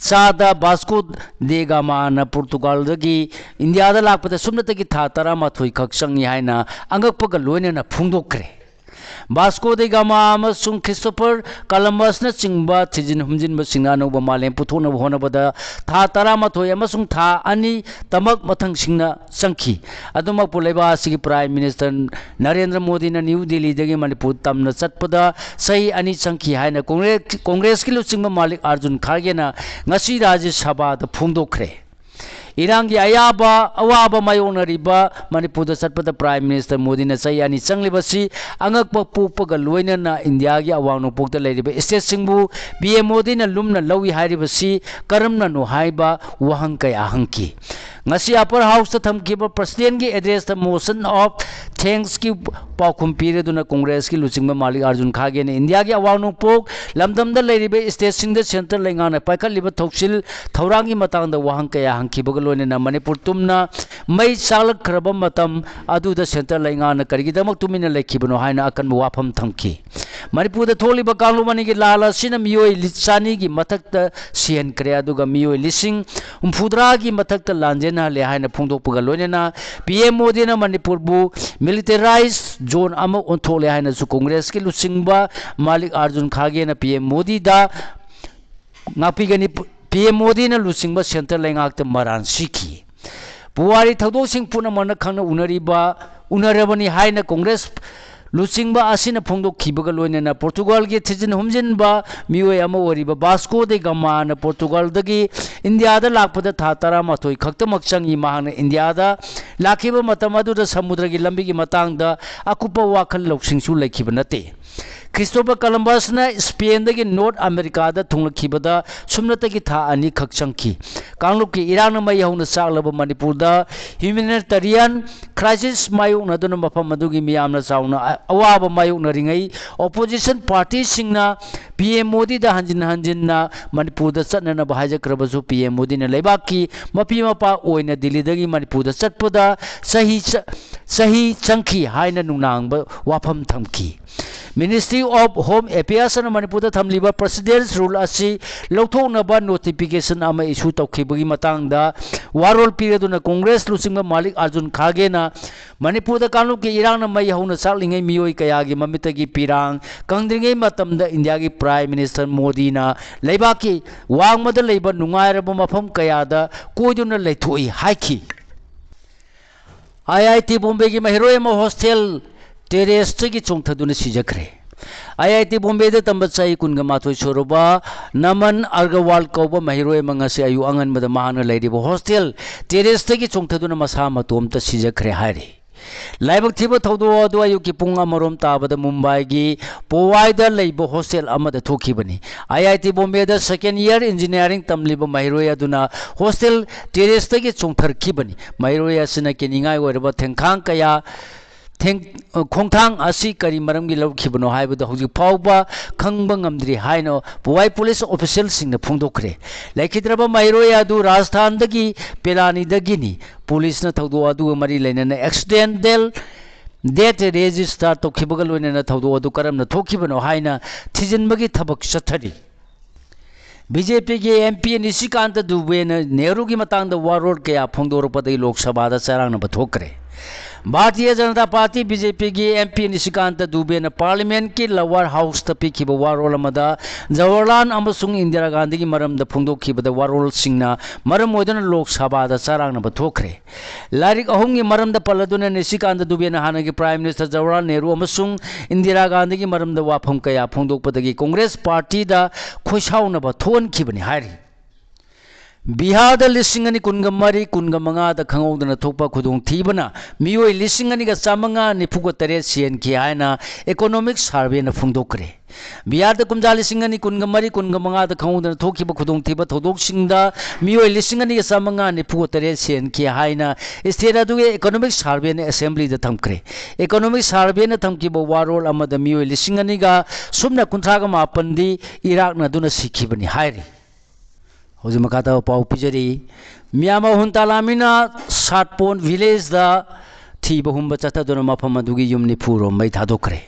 ꯆꯥꯗ ꯕꯥꯁꯀꯣ ꯗꯦ ꯒꯥꯃꯥꯅ ꯄꯣꯔꯇꯨꯒꯥꯜꯗꯒꯤ ꯏꯟꯗꯤꯌꯥꯗ ꯂꯥꯛꯄꯗ ꯁꯨꯞꯅꯇꯒꯤ ꯊꯥ ꯇꯔꯥꯃꯥꯊꯣꯏ ꯈꯛ ꯆꯪꯉꯤ ꯍꯥꯏꯅ ꯑꯉꯛꯄꯒ ꯂꯣꯏꯅꯅ ꯐꯣꯡꯗꯣꯛꯈ꯭ꯔꯦ꯫ ꯕꯥꯁꯀꯣ ꯗꯦ ꯒꯥꯃꯥ ꯑꯃꯁꯨꯡ ꯈ꯭ꯔꯤꯁꯇꯣꯐꯔ ꯀꯂꯝꯕꯁꯅꯆꯤꯡꯕ ꯊꯤꯖꯤꯟ ꯍꯨꯝꯖꯤꯟꯕꯁꯤꯡꯅ ꯑꯅꯧꯕ ꯃꯥꯂꯦꯝ ꯄꯨꯊꯣꯛꯅꯕ ꯍꯣꯠꯅꯕꯗ ꯊꯥ ꯇꯔꯥꯃꯥꯊꯣꯏ ꯑꯃꯁꯨꯡ ꯊꯥ ꯑꯅꯤ ꯇꯃꯛ ꯃꯊꯪꯁꯤꯡꯅ ꯆꯪꯈꯤ꯫ ꯑꯗꯨꯃꯛꯄꯨ ꯂꯩꯕꯥꯛ ꯑꯁꯤꯒꯤ ꯄ꯭ꯔꯥꯏꯝ ꯃꯤꯅꯤꯁꯇꯔ ꯅꯔꯦꯟꯗ꯭ꯔ ꯃꯣꯗꯤꯅ ꯅ꯭ꯌꯨ ꯗꯤꯜꯂꯤꯗꯒꯤ ꯃꯅꯤꯄꯨꯔ ꯇꯝꯅ ꯆꯠꯄꯗ ꯆꯍꯤ ꯑꯅꯤ ꯆꯪꯈꯤ ꯍꯥꯏꯅ ꯀꯣꯡꯒ꯭ꯔꯦꯁ, ꯀꯣꯡꯒ꯭ꯔꯦꯁꯀꯤ ꯂꯨꯆꯤꯡꯕ ꯃꯥꯂꯤꯛ ꯑꯥꯔꯖꯨꯟ ꯈꯥꯔꯒꯦꯅ ꯉꯁꯤ ꯔꯥꯖ꯭ꯌ ꯁꯚꯥꯗ ꯐꯣꯡꯗꯣꯛꯈ꯭ꯔꯦ꯫ ꯏꯔꯥꯡꯒꯤ ꯑꯌꯥꯕ, ꯑꯋꯥꯕ ꯃꯥꯌꯣꯛꯅꯔꯤꯕ ꯃꯅꯤꯄꯨꯔꯗ ꯆꯠꯄꯗ ꯄ꯭ꯔꯥꯏꯝ ꯃꯤꯅꯤꯁꯇꯔ ꯃꯣꯗꯤꯅ ꯆꯍꯤ ꯑꯅꯤ ꯆꯪꯂꯤꯕꯁꯤ ꯑꯉꯛꯄ ꯄꯣꯛꯄꯒ ꯂꯣꯏꯅꯅ ꯏꯟꯗꯤꯌꯥꯒꯤ ꯑꯋꯥꯡ ꯅꯣꯡꯄꯣꯛꯇ ꯂꯩꯔꯤꯕ ꯁ꯭ꯇꯦꯠꯁꯤꯡꯕꯨ ꯄꯤ ꯑꯦꯝ ꯃꯣꯗꯤꯅ ꯂꯨꯝꯅ ꯂꯧꯏ ꯍꯥꯏꯔꯤꯕꯁꯤ ꯀꯔꯝꯅꯅꯣ ꯍꯥꯏꯕ ꯋꯥꯍꯪ ꯀꯌꯥ ꯍꯪꯈꯤ꯫ ꯉꯁꯤ Upper Houseꯇ ꯊꯝꯈꯤꯕ Presidentꯀꯤ addressꯇ motion of thanksꯀꯤ ꯄꯥꯎꯈꯨꯝ ꯄꯤꯔꯗꯨꯅ Congressꯀꯤ ꯂꯨꯆꯤꯡꯕ ꯃꯥꯂꯤꯛ ꯑꯥꯔꯖꯨꯟ ꯈꯥꯒꯦꯅ ꯏꯟꯗꯤꯌꯥꯒꯤ ꯑꯋꯥꯡ ꯅꯣꯡꯄꯣꯛ ꯂꯝꯗꯝꯗ ꯂꯩꯔꯤꯕ stateꯁꯤꯡꯗ centre ꯂꯩꯉꯥꯛꯅ ꯄꯥꯏꯈꯠꯂꯤꯕ ꯊꯧꯁꯤꯜ ꯊꯧꯔꯥꯡꯒꯤ ꯃꯇꯥꯡꯗ ꯋꯥꯍꯪ ꯀꯌꯥ ꯍꯪꯈꯤꯕꯒ ꯂꯣꯏꯅꯅ ꯃꯅꯤꯄꯨꯔ ꯇꯨꯝꯅ ꯃꯩ ꯆꯥꯛꯂꯛꯈ꯭ꯔꯕ ꯃꯇꯝ ꯑꯗꯨꯗ centre ꯂꯩꯉꯥꯛꯅ ꯀꯔꯤꯒꯤꯗꯃꯛ ꯇꯨꯃꯤꯟꯅ ꯂꯩꯈꯤꯕꯅꯣ ꯍꯥꯏꯅ ꯑꯀꯟꯕ ꯋꯥꯐꯝ ꯊꯝꯈꯤ꯫ ꯃꯅꯤꯄꯨꯔꯗ ꯊꯣꯛꯂꯤꯕ ꯀꯥꯡꯂꯨꯞ ꯑꯅꯤꯒꯤ ꯂꯥꯜ ꯑꯁꯤꯅ ꯃꯤꯑꯣꯏ ꯂꯤ-, ꯆꯅꯤꯒꯤ ꯃꯊꯛꯇ ꯁꯤꯍꯟꯈ꯭ꯔꯦ, ꯑꯗꯨꯒ ꯃꯤꯑꯣꯏ ꯂꯤꯁꯤꯡ ꯍꯨꯝꯐꯨꯇꯔꯥꯒꯤ ꯃꯊꯛꯇ ꯂꯥꯟꯖꯦꯟꯅꯍꯜꯂꯦ ꯍꯥꯏꯅ ꯐꯣꯡꯗꯣꯛꯄꯒ ꯂꯣꯏꯅꯅ P M ꯃꯣꯗꯤꯅ ꯃꯅꯤꯄꯨꯔꯕꯨ militarized zone ꯑꯃ ꯑꯣꯟꯊꯣꯛꯂꯦ ꯍꯥꯏꯅꯁꯨ Congressꯀꯤ ꯂꯨꯆꯤꯡꯕ ꯃꯥꯂꯤꯛ Arjun ꯈꯥꯒꯦꯅ P M ꯃꯣꯗꯤꯗ ꯉꯥꯛꯄꯤꯒꯅꯤ꯫ P M ꯃꯣꯗꯤꯅ ꯂꯨꯆꯤꯡꯕ centre ꯂꯩꯉꯥꯛꯇ ꯃꯔꯥꯟ ꯁꯤꯈꯤ꯫ ꯄꯨꯋꯥꯔꯤ ꯊꯧꯗꯣꯛꯁꯤꯡ ꯄꯨꯝꯅꯃꯛꯅ ꯈꯪꯅ ꯎꯅꯔꯤꯕ, ꯎꯅꯔꯕꯅꯤ ꯍꯥꯏꯅ Congress ꯂꯨꯆꯤꯡꯕ ꯑꯁꯤꯅ ꯐꯣꯡꯗꯣꯛꯈꯤꯕꯒ ꯂꯣꯏꯅꯅ Portugalꯒꯤ ꯊꯤꯖꯤꯟ ꯍꯨꯝꯖꯤꯟꯕ ꯃꯤꯑꯣꯏ ꯑꯃ ꯑꯣꯏꯔꯤꯕ Vasco da Gamaꯅ Portugalꯗꯒꯤ ꯏꯟꯗꯤꯌꯥꯗ ꯂꯥꯛꯄꯗ ꯊꯥ ꯇꯔꯥꯃꯥꯊꯣꯏ ꯈꯛꯇꯃꯛ ꯆꯪꯏ꯫ ꯃꯍꯥꯛꯅ ꯏꯟꯗꯤꯌꯥꯗ ꯂꯥꯛꯈꯤꯕ ꯃꯇꯝ ꯑꯗꯨꯗ ꯁꯃꯨꯗ꯭ꯔꯒꯤ ꯂꯝꯕꯤꯒꯤ ꯃꯇꯥꯡꯗ ꯑꯀꯨꯞꯄ ꯋꯥꯈꯜ ꯂꯧꯁꯤꯡꯁꯨ ꯂꯩꯈꯤꯕ ꯅꯠꯇꯦ꯫ Christopher Columbusꯅ Spainꯗꯒꯤ North Americaꯗ ꯊꯨꯡꯂꯛꯈꯤꯕꯗ ꯁꯨꯞꯅꯇꯒꯤ ꯊꯥ ꯑꯅꯤꯈꯛ ꯆꯪꯈꯤ꯫ ꯀꯥꯡꯂꯨꯞꯀꯤ ꯏꯔꯥꯡꯅ ꯃꯩ ꯍꯧꯅ ꯆꯥꯛꯂꯕ ꯃꯅꯤꯄꯨꯔꯗ humanitarian crisis ꯃꯥꯌꯣꯛꯅꯗꯨꯅ ꯃꯐꯝ ꯑꯗꯨꯒꯤ ꯃꯤꯌꯥꯝꯅ ꯆꯥꯎꯅ ꯑ-, ꯑꯋꯥꯕ ꯃꯥꯌꯣꯛꯅꯔꯤꯉꯩ opposition partyꯁꯤꯡꯅ P M ꯃꯣꯗꯤꯗ ꯍꯟꯖꯤꯟ ꯍꯟꯖꯤꯟꯅ ꯃꯅꯤꯄꯨꯔꯗ ꯆꯠꯅꯅꯕ ꯍꯥꯏꯖꯈ꯭ꯔꯕꯁꯨ P M ꯃꯣꯗꯤꯅ ꯂꯩꯕꯥꯛꯀꯤ ꯃꯄꯤ ꯃꯄꯥ ꯑꯣꯏꯅ ꯗꯤꯜꯂꯤꯗꯒꯤ ꯃꯅꯤꯄꯨꯔꯗ ꯆꯠꯄꯗ ꯆꯍꯤ ꯆ-, ꯆꯍꯤ ꯆꯪꯈꯤ ꯍꯥꯏꯅ ꯅꯨꯡꯅꯥꯡꯕ ꯋꯥꯐꯝ ꯊꯝꯈꯤ꯫ Ministry of Home Affairsꯅ ꯃꯅꯤꯄꯨꯔꯗ ꯊꯝꯂꯤꯕ President's Rule ꯑꯁꯤ ꯂꯧꯊꯣꯛꯅꯕ notification ꯑꯃ issue ꯇꯧꯈꯤꯕꯒꯤ ꯃꯇꯥꯡꯗ ꯋꯥꯔꯣꯜ ꯄꯤꯔꯗꯨꯅ Congress ꯂꯨꯆꯤꯡꯕ ꯃꯥꯂꯤꯛ ꯑꯥꯔꯖꯨꯟ ꯈꯥꯒꯦꯅ ꯃꯅꯤꯄꯨꯔꯗ ꯀꯥꯡꯂꯨꯞꯀꯤ ꯏꯔꯥꯡꯅ ꯃꯩ ꯍꯧꯅ ꯆꯥꯛꯂꯤꯉꯩ ꯃꯤꯑꯣꯏ ꯀꯌꯥꯒꯤ ꯃꯃꯤꯠꯇꯒꯤ ꯄꯤꯔꯥꯡ ꯀꯪꯗ꯭ꯔꯤꯉꯩ ꯃꯇꯝꯗ ꯏꯟꯗꯤꯌꯥꯒꯤ Prime Minister ꯃꯣꯗꯤꯅ ꯂꯩꯕꯥꯛꯀꯤ ꯋꯥꯡꯃꯗ ꯂꯩꯕ ꯅꯨꯡꯉꯥꯏꯔꯕ ꯃꯐꯝ ꯀꯌꯥꯗ ꯀꯣꯏꯗꯨꯅ ꯂꯩꯊꯣꯛꯏ ꯍꯥꯏꯈꯤ꯫ IIT ꯕꯣꯝꯕꯦꯒꯤ ꯃꯍꯩꯔꯣꯏ ꯑꯃ hostel terraceꯇꯒꯤ ꯆꯣꯡꯊꯗꯨꯅ ꯁꯤꯖꯈ꯭ꯔꯦ꯫ IIT ꯕꯣꯝꯕꯦꯗ ꯇꯝꯕ ꯆꯍꯤ ꯀꯨꯟꯒ ꯃꯥꯊꯣꯏ ꯁꯨꯔꯕ ꯅꯃꯟ ꯑꯒꯔꯋꯥꯜ ꯀꯧꯕ ꯃꯍꯩꯔꯣꯏ ꯑꯃ ꯉꯁꯤ ꯑꯌꯨꯛ ꯑꯉꯟꯕꯗ ꯃꯍꯥꯛꯅ ꯂꯩꯔꯤꯕ hostel terraceꯇꯒꯤ ꯆꯣꯡꯊꯗꯨꯅ ꯃꯁꯥ ꯃꯇꯣꯝꯇ ꯁꯤꯖꯈ꯭ꯔꯦ ꯍꯥꯏꯔꯤ꯫ ꯂꯥꯏꯕꯛ ꯊꯤꯕ ꯊꯧꯗꯣꯛ ꯑꯗꯨ ꯑꯌꯨꯛꯀꯤ ꯄꯨꯡ ꯑꯃꯔꯣꯝ ꯇꯥꯕꯗ ꯃꯨꯝꯕꯥꯏꯒꯤ ꯄꯣꯋꯥꯏꯗ ꯂꯩꯕ ꯍꯣꯁꯇꯦꯜ ꯑꯃꯗ ꯊꯣꯛꯈꯤꯕꯅꯤ꯫ ꯑꯥꯏ ꯑꯥꯏ ꯇꯤ ꯕꯣꯝꯕꯦꯗ ꯁꯦꯀꯦꯟ ꯏꯌꯥꯔ ꯏꯟꯖꯤꯅꯤꯌꯥꯔꯤꯡ ꯇꯝꯂꯤꯕ ꯃꯍꯩꯔꯣꯏ ꯑꯗꯨꯅ ꯍꯣꯁꯇꯦꯜ ꯇꯦꯔꯦꯁꯇꯒꯤ ꯆꯣꯡꯊꯔꯛꯈꯤꯕꯅꯤ꯫ ꯃꯍꯩꯔꯣꯏ ꯑꯁꯤꯅ ꯀꯤꯅꯤꯡꯉꯥꯏ ꯑꯣꯏꯔꯕ ꯊꯦꯡꯈꯥꯡ ꯀꯌꯥ ꯊꯦꯡ-, ꯈꯣꯡꯊꯥꯡ ꯑꯁꯤ ꯀꯔꯤ ꯃꯔꯝꯒꯤ ꯂꯧꯈꯤꯕꯅꯣ ꯍꯥꯏꯕꯗꯨ ꯍꯧꯖꯤꯛ ꯐꯥꯎꯕ ꯈꯪꯕ ꯉꯝꯗ꯭ꯔꯤ ꯍꯥꯏꯅ ꯄꯣꯋꯥꯏ ꯄꯨꯂꯤꯁ ꯑꯣꯐꯤꯁꯤꯌꯦꯜꯁꯤꯡꯅ ꯐꯣꯡꯗꯣꯛꯈ꯭ꯔꯦ꯫ ꯂꯩꯈꯤꯗ꯭ꯔꯕ ꯃꯍꯩꯔꯣꯏ ꯑꯗꯨ ꯔꯥꯖꯁꯊꯥꯟꯗꯒꯤ ꯄꯦꯂꯥꯅꯤꯗꯒꯤꯅꯤ꯫ ꯄꯨꯂꯤꯁꯅ ꯊꯧꯗꯣꯛ ꯑꯗꯨꯒ ꯃꯔꯤ ꯂꯩꯅꯅ ꯑꯦꯛꯁꯤꯗꯦꯟꯇꯦꯜ ꯗꯦꯠ ꯔꯦꯖꯤꯁꯇꯥꯔ ꯇꯧꯈꯤꯕꯒ ꯂꯣꯏꯅꯅ ꯊꯧꯗꯣꯛ ꯑꯗꯨ ꯀꯔꯝꯅ ꯊꯣꯛꯈꯤꯕꯅꯣ ꯍꯥꯏꯅ ꯊꯤꯖꯤꯟꯕꯒꯤ ꯊꯕꯛ ꯆꯠꯊꯔꯤ꯫ ꯕꯤ ꯖꯦ ꯄꯤꯒꯤ ꯑꯦꯝ ꯄꯤ ꯅꯤꯁꯤꯀꯥꯟꯇ ꯗꯨꯕꯦꯅ ꯅꯦꯍꯔꯨꯒꯤ ꯃꯇꯥꯡꯗ ꯋꯥꯔꯣꯜ ꯀꯌꯥ ꯐꯣꯡꯗꯣꯔꯛꯄꯗꯒꯤ ꯂꯣꯛ ꯁꯚꯥꯗ ꯆꯔꯥꯡꯅꯕ ꯊꯣꯛꯈ꯭ꯔꯦ꯫ Bharatiya Janata party, B J ꯄꯤꯒꯤ ꯑꯦꯝ ꯄꯤ ꯅꯤꯁꯤꯀꯥꯟꯇ ꯗꯨꯕꯦꯅ ꯄꯥꯔꯂꯤꯌꯥꯃꯦꯟꯠꯀꯤ ꯂꯋꯥꯔ ꯍꯥꯎꯁꯇ ꯄꯤꯈꯤꯕ ꯋꯥꯔꯣꯜ ꯑꯃꯗ ꯖꯋꯥꯍꯔꯂꯥꯜ ꯑꯃꯁꯨꯡ ꯏꯟꯗꯤꯔꯥ ꯒꯥꯟꯙꯤꯒꯤ ꯃꯔꯝꯗ ꯐꯣꯡꯗꯣꯛꯈꯤꯕꯗ ꯋꯥꯔꯣꯜꯁꯤꯡꯅ ꯃꯔꯝ ꯑꯣꯏꯗꯨꯅ ꯂꯣꯛ ꯁꯚꯥꯗ ꯆꯔꯥꯡꯅꯕ ꯊꯣꯛꯈ꯭ꯔꯦ꯫ ꯂꯥꯏꯔꯤꯛ ꯑꯍꯨꯝꯒꯤ ꯃꯔꯝꯗ ꯄꯜꯂꯗꯨꯅ ꯅꯤꯁꯤꯀꯥꯟꯇ ꯗꯨꯕꯦꯅ ꯍꯥꯟꯅꯒꯤ ꯄ꯭ꯔꯥꯏꯝ ꯃꯤꯅꯤꯁꯇꯔ ꯖꯋꯥꯍꯔꯂꯥꯜ ꯅꯦꯍꯔꯨ ꯑꯃꯁꯨꯡ ꯏꯟꯗꯤꯔꯥ ꯒꯥꯟꯙꯤꯒꯤ ꯃꯔꯝꯗ ꯋꯥꯐꯝ ꯀꯌꯥ ꯐꯣꯡꯗꯣꯛꯄꯗꯒꯤ ꯀꯣꯡꯒ꯭ꯔꯦꯁ ꯄꯥꯔꯇꯤꯗ ꯈꯣꯏꯁꯥꯎꯅꯕ ꯊꯣꯛꯍꯟꯈꯤꯕꯅꯤ ꯍꯥꯏꯔꯤ꯫ ꯕꯤꯍꯥꯔꯗ ꯂꯤꯁꯤꯡ ꯑꯅꯤ ꯀꯨꯟꯒ ꯃꯔꯤ ꯀꯨꯟꯒ ꯃꯉꯥꯗ ꯈꯪꯍꯧꯗꯅ ꯊꯣꯛꯄ ꯈꯨꯗꯣꯡꯊꯤꯕꯅ ꯃꯤꯑꯣꯏ ꯂꯤꯁꯤꯡ ꯑꯅꯤꯒ ꯆꯥꯃꯉꯥ ꯅꯤꯐꯨꯒ ꯇꯔꯦꯠ ꯁꯤꯍꯟꯈꯤ ꯍꯥꯏꯅ ꯏꯀꯣꯅꯣꯃꯤꯛ ꯁꯥꯔꯚꯦꯅ ꯐꯣꯡꯗꯣꯛꯈ꯭ꯔꯦ꯫ ꯕꯤꯍꯥꯔꯗ ꯀꯨꯝꯖꯥ ꯂꯤꯁꯤꯡ ꯑꯅꯤ ꯀꯨꯟꯒ ꯃꯔꯤ ꯀꯨꯟꯒ ꯃꯉꯥꯗ ꯈꯪꯍꯧꯗꯅ ꯊꯣꯛꯈꯤꯕ ꯈꯨꯗꯣꯡꯊꯤꯕ ꯊꯧꯗꯣꯛꯁꯤꯡꯗ ꯃꯤꯑꯣꯏ ꯂꯤꯁꯤꯡ ꯑꯅꯤꯒ ꯆꯥꯃꯉꯥ ꯅꯤꯐꯨꯒ ꯇꯔꯦꯠ ꯁꯤꯍꯟꯈꯤ ꯍꯥꯏꯅ ꯁ꯭ꯇꯦꯠ ꯑꯗꯨꯒꯤ ꯏꯀꯣꯅꯣꯃꯤꯛ ꯁꯥꯔꯚꯦꯅ ꯑꯦꯁꯦꯝꯕ꯭ꯂꯤꯗ ꯊꯝꯈ꯭ꯔꯦ꯫ ꯏꯀꯣꯅꯣꯃꯤꯛ ꯁꯥꯔꯚꯦꯅ ꯊꯝꯈꯤꯕ ꯋꯥꯔꯣꯜ ꯑꯃꯗ ꯃꯤꯑꯣꯏ ꯂꯤꯁꯤꯡ ꯑꯅꯤꯒ ꯁꯨꯞꯅ ꯀꯨꯟꯊ꯭ꯔꯥꯒ ꯃꯥꯄꯟꯗꯤ ꯏꯔꯥꯛꯅꯗꯨꯅ ꯁꯤꯈꯤꯕꯅꯤ ꯍꯥꯏꯔꯤ꯫ ꯍꯧꯖꯤꯛ ꯃꯈꯥ ꯇꯥꯕ ꯄꯥꯎ ꯄꯤꯖꯔꯤ꯫ ꯃꯤꯌꯥꯃꯥ ꯍꯨꯟꯇꯥ ꯂꯥꯃꯤꯅ ꯁꯥꯠꯄꯣꯟ ꯚꯤꯂꯦꯖꯗ ꯊꯤꯕ ꯍꯨꯝꯕ ꯆꯠꯊꯗꯨꯅ ꯃꯐꯝ ꯑꯗꯨꯒꯤ ꯌꯨꯝ ꯅꯤꯐꯨ ꯔꯣꯝ ꯃꯩ ꯊꯥꯗꯣꯛꯈ꯭ꯔꯦ꯫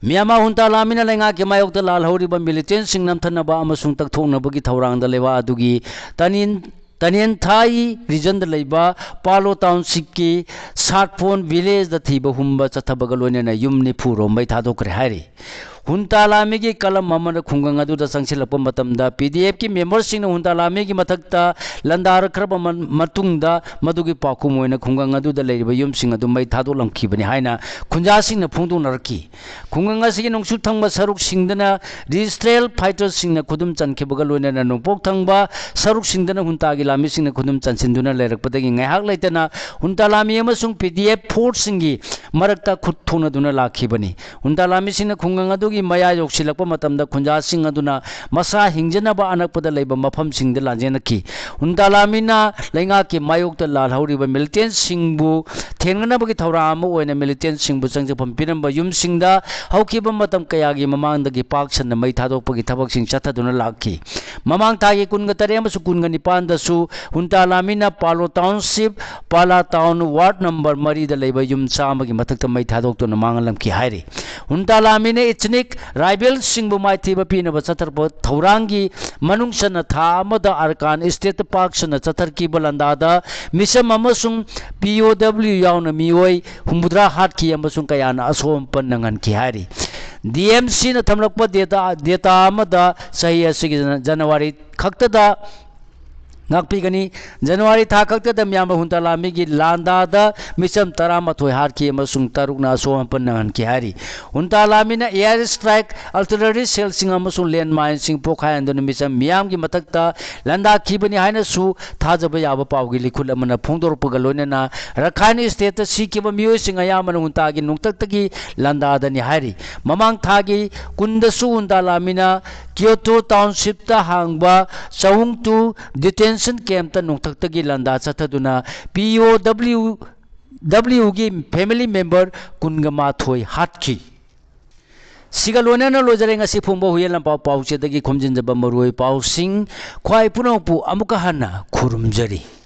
ꯃꯤꯌꯥꯃꯥ ꯍꯨꯟꯇꯥ ꯂꯥꯃꯤꯅ ꯂꯩꯉꯥꯛꯀꯤ ꯃꯥꯌꯣꯛꯇ ꯂꯥꯜꯍꯧꯔꯤꯕ ꯃꯤꯂꯤꯇꯦꯟꯁꯤꯡ ꯅꯝꯊꯅꯕ ꯑꯃꯁꯨꯡ ꯇꯛꯊꯣꯛꯅꯕꯒꯤ ꯊꯧꯔꯥꯡꯗ ꯂꯩꯕꯥꯛ ꯑꯗꯨꯒꯤ ꯇꯅꯤꯟ-, ꯇꯅꯤꯌꯟꯊꯥꯏ ꯔꯤꯖꯟꯗ ꯂꯩꯕ ꯄꯥꯂꯣ ꯇꯥꯎꯟꯁꯤꯞꯀꯤ ꯁꯥꯠꯐꯣꯟ ꯚꯤꯂꯦꯖꯗ ꯊꯤꯕ ꯍꯨꯝꯕ ꯆꯠꯊꯕꯒ ꯂꯣꯏꯅꯅ ꯌꯨꯝ ꯅꯤꯐꯨ ꯔꯣꯝ ꯃꯩ ꯊꯥꯗꯣꯛꯈ꯭ꯔꯦ ꯍꯥꯏꯔꯤ꯫ ꯍꯨꯟꯇꯥ ꯂꯥꯃꯤꯒꯤ ꯀꯂꯝ ꯑꯃꯅ ꯈꯨꯡꯒꯪ ꯑꯗꯨꯗ ꯆꯪꯁꯤꯜꯂꯛꯄ ꯃꯇꯝꯗ, ꯄꯤ ꯗꯤ ꯑꯦꯐꯀꯤ ꯃꯦꯝꯕꯔꯁꯤꯡꯅ ꯍꯨꯟꯇꯥ ꯂꯥꯃꯤꯒꯤ ꯃꯊꯛꯇ ꯂꯥꯟꯗꯥꯔꯛꯈ꯭ꯔꯕ ꯃꯟ-, ꯃꯇꯨꯡꯗ, ꯃꯗꯨꯒꯤ ꯄꯥꯎꯈꯨꯝ ꯑꯣꯏꯅ ꯈꯨꯡꯒꯪ ꯑꯗꯨꯗ ꯂꯩꯔꯤꯕ ꯌꯨꯝꯁꯤꯡ ꯑꯗꯨ ꯃꯩ ꯊꯥꯗꯣꯛꯂꯝꯈꯤꯕꯅꯤ ꯍꯥꯏꯅ ꯈꯨꯟꯖꯥꯁꯤꯡꯅ ꯐꯣꯡꯗꯣꯛꯅꯔꯛꯈꯤ꯫ ꯈꯨꯡꯒꯪ ꯑꯁꯤꯒꯤ ꯅꯣꯡꯆꯨꯞ ꯊꯪꯕ ꯁꯔꯨꯛꯁꯤꯡꯗꯅ ꯔꯤꯖꯤꯁꯇ꯭ꯔꯦꯜ ꯐꯥꯏꯇꯔꯁꯤꯡꯅ ꯈꯨꯗꯨꯝ ꯆꯟꯈꯤꯕꯒ ꯂꯣꯏꯅꯅ ꯅꯣꯡꯄꯣꯛ ꯊꯪꯕ ꯁꯔꯨꯛꯁꯤꯡꯗꯅ ꯍꯨꯟꯇꯥꯒꯤ ꯂꯥꯃꯤꯁꯤꯡꯅ ꯈꯨꯗꯨꯝ ꯆꯟꯁꯤꯟꯗꯨꯅ ꯂꯩꯔꯛꯄꯗꯒꯤ ꯉꯥꯏꯍꯥꯛ ꯂꯩꯇꯅ ꯍꯨꯟꯇꯥ ꯂꯥꯃꯤ ꯑꯃꯁꯨꯡ ꯄꯤ ꯗꯤ ꯑꯦꯐ ꯐꯣꯔꯁꯁꯤꯡꯒꯤ ꯃꯔꯛꯇ ꯈꯨꯠ ꯊꯣꯛꯅꯗꯨꯅ ꯂꯥꯛꯈꯤꯕꯅꯤ꯫ ꯍꯨꯟꯇꯥ ꯂꯥꯃꯤꯁꯤꯡꯅ ꯈꯨꯡꯒꯪ ꯑꯗꯨꯒꯤ ꯃꯌꯥ ꯌꯧꯁꯤꯜꯂꯛꯄ ꯃꯇꯝꯗ ꯈꯨꯟꯖꯥꯁꯤꯡ ꯑꯗꯨꯅ ꯃꯁꯥ ꯍꯤꯡꯖꯅꯕ ꯑꯅꯛꯄꯗ ꯂꯩꯕ ꯃꯐꯝꯁꯤꯡꯗ ꯂꯥꯟꯖꯦꯟꯅꯈꯤ꯫ ꯍꯨꯟꯇꯥ ꯂꯥꯃꯤꯅ ꯂꯩꯉꯥꯛꯀꯤ ꯃꯥꯌꯣꯛꯇ ꯂꯥꯜꯍꯧꯔꯤꯕ ꯃꯤꯂꯤꯇꯦꯟꯁꯤꯡꯕꯨ ꯊꯦꯡꯅꯅꯕꯒꯤ ꯊꯧꯔꯥꯡ ꯑꯃ ꯑꯣꯏꯅ ꯃꯤꯂꯤꯇꯦꯟꯁꯤꯡꯕꯨ ꯆꯪꯖꯐꯝ ꯄꯤꯔꯝꯕ ꯌꯨꯝꯁꯤꯡꯗ ꯍꯧꯈꯤꯕ ꯃꯇꯝ ꯀꯌꯥꯒꯤ ꯃꯃꯥꯡꯗꯒꯤ ꯄꯥꯛ ꯁꯟꯅ ꯃꯩ ꯊꯥꯗꯣꯛꯄꯒꯤ ꯊꯕꯛꯁꯤꯡ ꯆꯠꯊꯗꯨꯅ ꯂꯥꯛꯈꯤ꯫ ꯃꯃꯥꯡ ꯊꯥꯒꯤ ꯀꯨꯟꯒ ꯇꯔꯦꯠ ꯑꯃꯁꯨꯡ ꯀꯨꯟꯒ ꯅꯤꯄꯥꯟꯗꯁꯨ ꯍꯨꯟꯇꯥ ꯂꯥꯃꯤꯅ ꯄꯥꯂꯣ ꯇꯥꯎꯟꯁꯤꯞ, ꯄꯥꯂꯥ ꯇꯥꯎꯟ ꯋꯥꯔꯗ ꯅꯝꯕꯔ ꯃꯔꯤꯗ ꯂꯩꯕ ꯌꯨꯝ ꯆꯥꯝꯃꯒꯤ ꯃꯊꯛꯇ ꯃꯩ ꯊꯥꯗꯣꯛꯇꯨꯅ ꯃꯥꯡꯍꯜꯂꯝꯈꯤ ꯍꯥꯏꯔꯤ꯫ ꯍꯨꯟꯇꯥ ꯂꯥꯃꯤꯅ ꯏꯊꯅꯤꯛ ꯔꯥꯏꯕꯦꯜꯁꯤꯡꯕꯨ ꯃꯥꯏꯊꯤꯕ ꯄꯤꯅꯕ ꯆꯠꯊꯔꯛꯄ ꯊꯧꯔꯥꯡꯒꯤ ꯃꯅꯨꯡ ꯆꯟꯅ ꯊꯥ ꯑꯃꯗ ꯑꯔꯀꯥꯟ ꯁ꯭ꯇꯦꯠꯇ ꯄꯥꯛ ꯁꯟꯅ ꯆꯠꯊꯔꯛꯈꯤꯕ ꯂꯥꯟꯗꯥꯗ ꯃꯤꯆꯝ ꯑꯃꯁꯨꯡ ꯄꯤ ꯑꯣ ꯗꯕ꯭ꯂꯤꯎ ꯌꯥꯎꯅ ꯃꯤꯑꯣꯏ ꯍꯨꯝꯐꯨꯇꯔꯥ ꯍꯥꯠꯈꯤ ꯑꯃꯁꯨꯡ ꯀꯌꯥꯅ ꯑꯁꯣꯛ ꯑꯄꯟ ꯅꯪꯍꯟꯈꯤ ꯍꯥꯏꯔꯤ꯫ ꯗꯤ ꯑꯦꯝ ꯁꯤꯅ ꯊꯝꯂꯛꯄ ꯗꯦꯇꯥ, ꯗꯦꯇꯥ ꯑꯃꯗ ꯆꯍꯤ ꯑꯁꯤꯒꯤ ꯖꯅ-, ꯖꯅꯋꯥꯔꯤ ꯈꯛꯇꯗ ꯉꯥꯛꯄꯤꯒꯅꯤ꯫ ꯖꯅꯋꯥꯔꯤ ꯊꯥ ꯈꯛꯇꯗ ꯃꯤꯌꯥꯝꯕ ꯍꯨꯟꯇꯥ ꯂꯥꯃꯤꯒꯤ ꯂꯥꯟꯗꯥꯗ ꯃꯤꯆꯝ ꯇꯔꯥꯃꯥꯊꯣꯏ ꯍꯥꯠꯈꯤ ꯑꯃꯁꯨꯡ ꯇꯔꯨꯛꯅ ꯑꯁꯣꯛ ꯑꯄꯟ ꯅꯪꯍꯟꯈꯤ ꯍꯥꯏꯔꯤ꯫ ꯍꯨꯟꯇꯥ ꯂꯥꯃꯤꯅ ꯑꯦꯌꯔ ꯁ꯭ꯇ꯭ꯔꯥꯏꯛ, ꯑꯥꯔꯇꯤꯂꯔꯤ ꯁꯦꯜꯁꯤꯡ ꯑꯃꯁꯨꯡ ꯂꯦꯟꯃꯥꯏꯟꯁꯤꯡ ꯄꯣꯈꯥꯏꯍꯟꯗꯨꯅ ꯃꯤꯆꯝ ꯃꯤꯌꯥꯝꯒꯤ ꯃꯊꯛꯇ ꯂꯥꯟꯗꯥꯈꯤꯕꯅꯤ ꯍꯥꯏꯅꯁꯨ ꯊꯥꯖꯕ ꯌꯥꯕ ꯄꯥꯎꯒꯤ ꯂꯤꯈꯨꯠ ꯑꯃꯅ ꯐꯣꯡꯗꯣꯔꯛꯄꯒ ꯂꯣꯏꯅꯅ ꯔꯈꯥꯏꯟ ꯁ꯭ꯇꯦꯠꯇ ꯁꯤꯈꯤꯕ ꯃꯤꯑꯣꯏꯁꯤꯡ ꯑꯌꯥꯝꯕꯅ ꯍꯨꯟꯇꯥꯒꯤ ꯅꯣꯡꯊꯛꯇꯒꯤ ꯂꯥꯟꯗꯥꯗꯅꯤ ꯍꯥꯏꯔꯤ꯫ ꯃꯃꯥꯡ ꯊꯥꯒꯤ ꯀꯨꯟꯗꯁꯨ ꯍꯨꯟꯇꯥ ꯂꯥꯃꯤꯅ ꯀ꯭ꯌꯣꯇꯣ ꯇꯥꯎꯟꯁꯤꯞꯇ ꯍꯥꯡꯕ ꯆꯍꯨꯝꯇꯨ ꯗꯤꯇꯦꯟꯁꯟ ꯀꯦꯝꯞꯇ ꯅꯣꯡꯊꯛꯇꯒꯤ ꯂꯥꯟꯗꯥ ꯆꯠꯊꯗꯨꯅ ꯄꯤ ꯑꯣ ꯗꯕ꯭ꯂꯤꯎ, ꯗꯕ꯭ꯂꯤꯎꯒꯤ ꯐꯦꯃꯤꯂꯤ ꯃꯦꯝꯕꯔ ꯀꯨꯟꯒ ꯃꯥꯊꯣꯏ ꯍꯥꯠꯈꯤ꯫ ꯁꯤꯒ ꯂꯣꯏꯅꯅ ꯂꯣꯏꯖꯔꯦ ꯉꯁꯤ ꯐꯣꯡꯕ ꯍꯨꯏꯌꯦꯟ ꯂꯥꯟꯄꯥꯎ ꯄꯥꯎꯆꯦꯗꯒꯤ ꯈꯣꯝꯖꯤꯟꯖꯕ ꯃꯔꯨꯑꯣꯏ ꯄꯥꯎꯁꯤꯡ꯫ ꯈ꯭ꯋꯥꯏ ꯄꯨꯝꯅꯃꯛꯄꯨ ꯑꯃꯨꯛꯀ ꯍꯟꯅ ꯈꯨꯔꯨꯝꯖꯔꯤ꯫